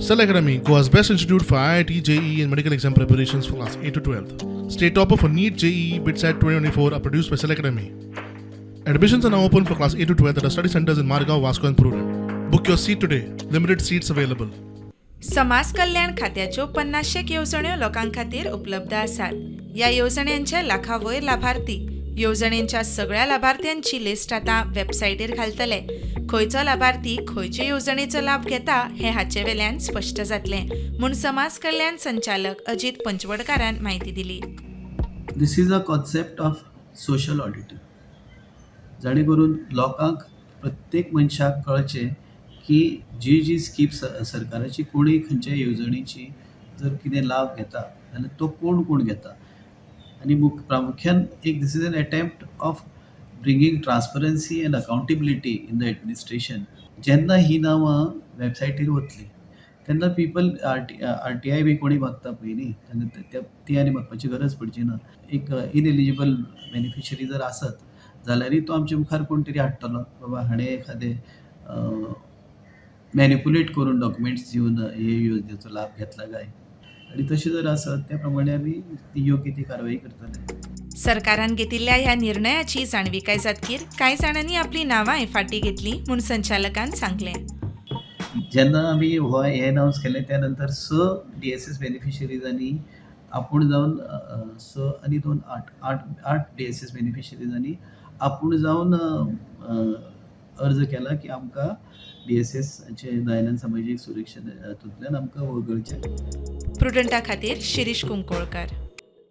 Cell Academy, Goa's best institute for IIT, JEE, and medical exam preparations for class 8 to 12. State topper for NEET, JEE, BITSAT 2024 are produced by Cell Academy. Admissions are now open for class 8 to 12 at our study centers in Margao, Vasco, and Prudent. Book your seat today. Limited seats available. समाज कल्याण खात्याच्यो पन्नाशेक येवजण्यो लोकां खातीर उपलब्ध आसात. ह्या येवजण्यांचे लाखा वयर लाभार्थी. येवजणेंच्या सगळ्या लाभार्थ्यांची लिस्ट आतां वेबसायटीर घालतले. खंयचो लाभार्थी खंयचे येवजणेचो लाभ घेता हें हाचे वेल्यान स्पश्ट जातलें म्हूण समाज कल्याण संचालक अजीत पंचवडकारान म्हायती दिली. This is a concept of social auditing, जाणे करून लोकांक, प्रत्येक मनशाक कळचें की जी जी स्कीम सरकाराची, कोणूय खंयच्याय येवजणेची जर कितें लाभ घेता जाल्यार तो कोण कोण घेता. आनी प्रामुख्यान एक this is an attempt of bringing transparency and accountability in the administration. जेन्ना ही नांवां वेबसायटीर वतलीं तेन्ना पिपल आरटीआय बी कोणी मागता पळय न्ही, तेन्ना ती आनी मागपाची गरज पडची ना. एक इनएलिजिबल बेनिफिशरी जर आसत जाल्यारय तो आमचे मुखार कोण तरी हाडटलो, बाबा हाणें एखादें मॅनिपुलेट करून डॉक्युमेंट्स दिवन हे योजनेचो लाभ घेतला काय. आनी तशें जर आसत, त्या प्रमाणे आमी ती योग्य ती कारवाई करतले. सरकारान घेतिल्ल्या ह्या निर्णयाची जाणविकाय जातकीर कांय जाणांनी आपली नांवांय फाटीं घेतली म्हूण संचालकान सांगलें. जेन्ना आमी हो हें अनावन्स केलें, त्या नंतर स डीएसएस बेनिफिशरीजांनी आपूण जावन, स आनी दोन आठ, आठ, आठ डीएसएस बेनिफिशरीजांनी आपूण जावन अर्ज केला की आमकां डीएसएसाचे, दयानंद सामाजीक सुरक्षा हातूंतल्यान आमकां वगळचें. प्रुडंटा खातीर शिरीष कुंकोळकर.